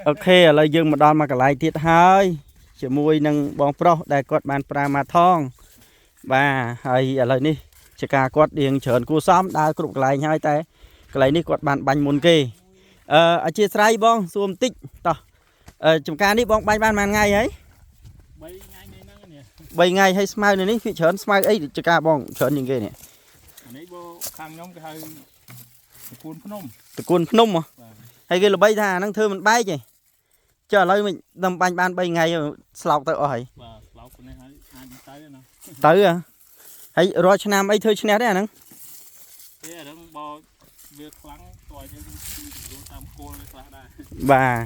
OK ឥឡូវយើងមកដល់មកកន្លែងទៀតហើយជាមួយនឹងបងប្រុសដែលគាត់បានប្រើម៉ាថងបាទហើយឥឡូវនេះជាការគាត់រៀងច្រើនគួរសមដើរគ្រប់កន្លែងហើយតែកន្លែងនេះគាត់បានបាញ់មុនគេអធិស្ឋានបងសួរបន្តិចតោះចំការនេះបងបាញ់បានប៉ុន្មានថ្ងៃហើយ 3ថ្ងៃនេះហ្នឹងនេះ 3ថ្ងៃហើយស្មៅនៅនេះវាច្រើនស្មៅអីចំការបងច្រើនជាងគេនេះ អានេះបើខាងខ្ញុំគេហៅត្រកួនភ្នំ ត្រកួនភ្នំហ៎ បាទ ហើយគេល្បីថាអាហ្នឹងធ្វើមិនបែកទេចុះឥឡូវមិនដល់បាញ់បាន3ថ្ងៃស្លោកទៅអស់ហើយ បាទស្លោកនេះហើយអាចទៅណា ទៅហ៎ហើយរាល់ឆ្នាំអីធ្វើឈ្នះទេអាហ្នឹង ទេអាហ្នឹងបើវាខ្លាំងតើយើងគឺតាមគោលខ្លះដែរ បាទ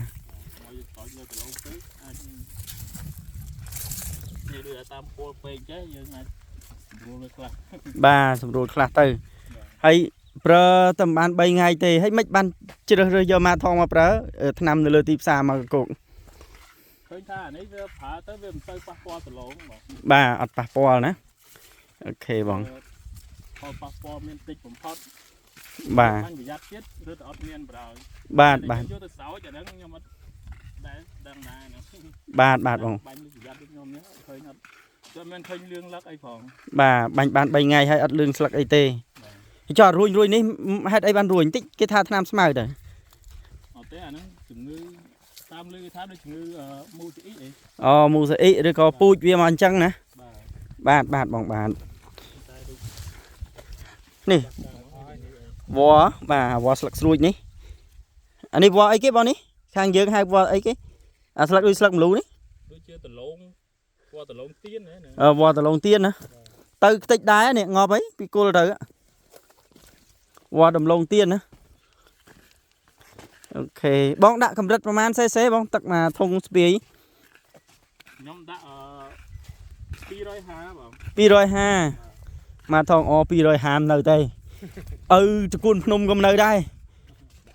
មកយើងតើលើគីឡូទៅអាចនេះដូចតាមគោលពេកចេះយើងអាចស្រួលខ្លះ បាទសម្រួលខ្លះទៅហើយប្រើតែមិនបាន3ថ្ងៃទេហើយមិនបានជ្រើសរើសយកម៉ាថងមកប្រើថ្នាំនៅលើទីផ្សារមកកោក ឃើញថាអានេះវាប្រើទៅវាមិនសូវប៉ះពាល់ដលងបង បាទអត់ប៉ះពាល់ណា OK បង ផលប៉ះពាល់មានតិចបំផុត បាទ បាញ់ប្រយ័ត្នទៀតឬទៅអត់មានប្រហើយ បាទបាទ យកទៅសោចអាហ្នឹងខ្ញុំអត់ដែលដឹងដែរណា បាទបាទបង បាញ់ប្រយ័ត្នដូចខ្ញុំនេះឃើញអត់អត់មានឃើញលឿងលឹកអីផង បាទបាញ់បាន3ថ្ងៃហើយអត់លឿងស្លឹកអីទេចុះរួញរួញនេះហេតុអីបានរួញតិចគេថាថ្នាំស្មៅទៅ អត់ទេអាហ្នឹងជំងឺតាមលឺគេថាដូចជំងឺមូស៊ីអ៊ីអី អូមូសាអ៊ីឬក៏ពូជវាមកអញ្ចឹងណា បាទ បាទបាទបងបាទ តែដូច នេះវល្លិបាទវល្លិស្លឹកស្រួចនេះអានេះវល្លិអីគេបងនេះខាងយើងហៅវល្លិអីគេអាស្លឹកដូចស្លឹកម្លូនេះ ដូចជាដលងពណ៌ដលងទៀនណា អឺវល្លិដលងទៀនណាទៅខ្ទេចដែរនេះងាប់អីពីគល់ទៅវល្លិដំឡូងទៀនណា OK បងដាក់កម្រិតប្រហែល cc បងទឹកមួយធុងស្ពាយ ខ្ញុំដាក់អឺ250បង 250មកថងអ250នៅទេឪតកួនភ្នំក៏មិននៅដែរ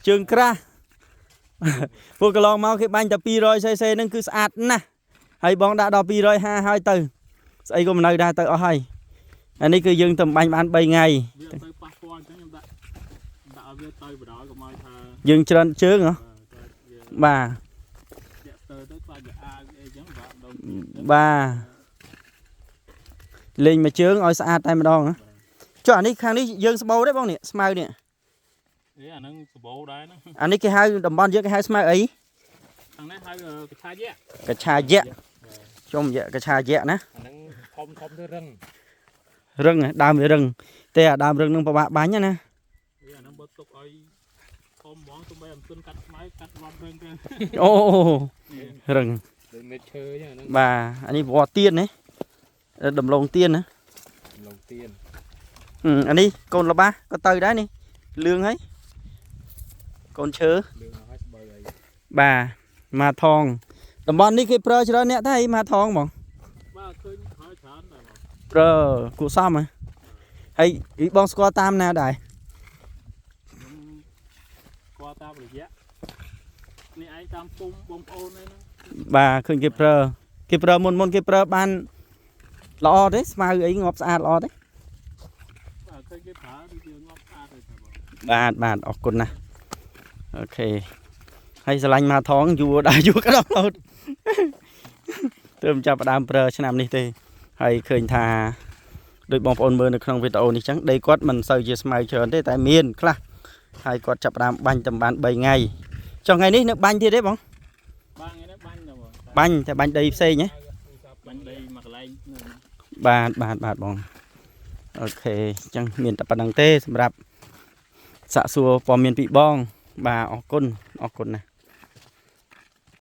ជើងក្រាស់ ពួកកន្លងមកគេបាញ់តែ 200 cc ហ្នឹងគឺស្អាតណាស់ហើយបងដាក់ដល់250ហើយទៅស្អីក៏មិននៅដែរទៅអស់ហើយអានេះគឺយើងទៅបាញ់បាន3ថ្ងៃ វាទៅប៉ះពាល់អញ្ចឹងខ្ញុំដាក់ដាក់ឲ្យវាទៅបដ ாய் កុំឲ្យថា យើងច្រើនជើងហ៎ បាទ បាទ វាទៅទៅខ្លាចវាអាវអីចឹងបាទដង បាទលេងមួយជើងឲ្យស្អាតតែម្ដងហ៎ចុះអានេះខាងនេះយើងស្បូរទេបងនេះស្មៅនេះ អេអាហ្នឹងសបោដែរហ្នឹង អានេះគេហៅតំបន់យើងគេហៅស្មៅអី ខាងនេះហៅកឆាយៈ កឆាយៈជុំយៈកឆាយៈណា អាហ្នឹងធំធំទៅរឹង រឹងហ៎ដើមវារឹងតែអាដើមរឹងនឹងពិបាកបាញ់ណា អេអាហ្នឹងបើទុកឲ្យធំហ្មងទោះបីអំទុនកាត់ស្មៅកាត់រំរឹងទៅ អូរឹង ដូចមេឈើអញ្ចឹងអាហ្នឹង បាទអានេះវល្លិទៀនណាដំឡូងទៀនណា លងទៀន ហឹមអានេះកូនល្បាសក៏ទៅដែរនេះលឿងហើយកូនឈើ លឿងហើយស្បូវអី បាទម៉ាថងតំបន់នេះគេប្រើច្រើនអ្នកដែរអីម៉ាថងហ្មង បាទឃើញហើយច្រើនដែរបង ប្រើគួសមហ៎ហើយអ៊ីបងស្គាល់តាមណាដែរ ខ្ញុំគាត់តាមរយៈនេះឯងតាមពុំបងប្អូនហ្នឹង បាទឃើញគេប្រើគេប្រើមុនមុនគេប្រើបានល្អទេស្មៅអីងាប់ស្អាតល្អទេ បាទឃើញគេប្រើដូចជាងាប់ស្អាតហើយបង បាទបាទអរគុណណាស់ OK ហើយស្រឡាញ់ម៉ាថងយួរដែរយួរក្តោរហូត ទើបចាប់ផ្ដើមប្រើឆ្នាំនេះទេហើយឃើញថាដូចបងប្អូនមើលនៅក្នុងវីដេអូនេះចឹងដីគាត់មិនសូវជាស្មៅច្រើនទេតែមានខ្លះហើយគាត់ចាប់ផ្ដើមបាញ់តែបាន3ថ្ងៃចុះថ្ងៃនេះនៅបាញ់ទៀតទេបង បាទថ្ងៃនេះបាញ់ដែរបង បាញ់តែបាញ់ដីផ្សេងហ៎ បាញ់ដីមួយកន្លែងនៅ បាទបាទបាទបង OK អញ្ចឹងមានតែប៉ុណ្្នឹងទេសម្រាប់សាកសួរព័ត៌មានពីបង បាទអរគុណអរគុណណាស់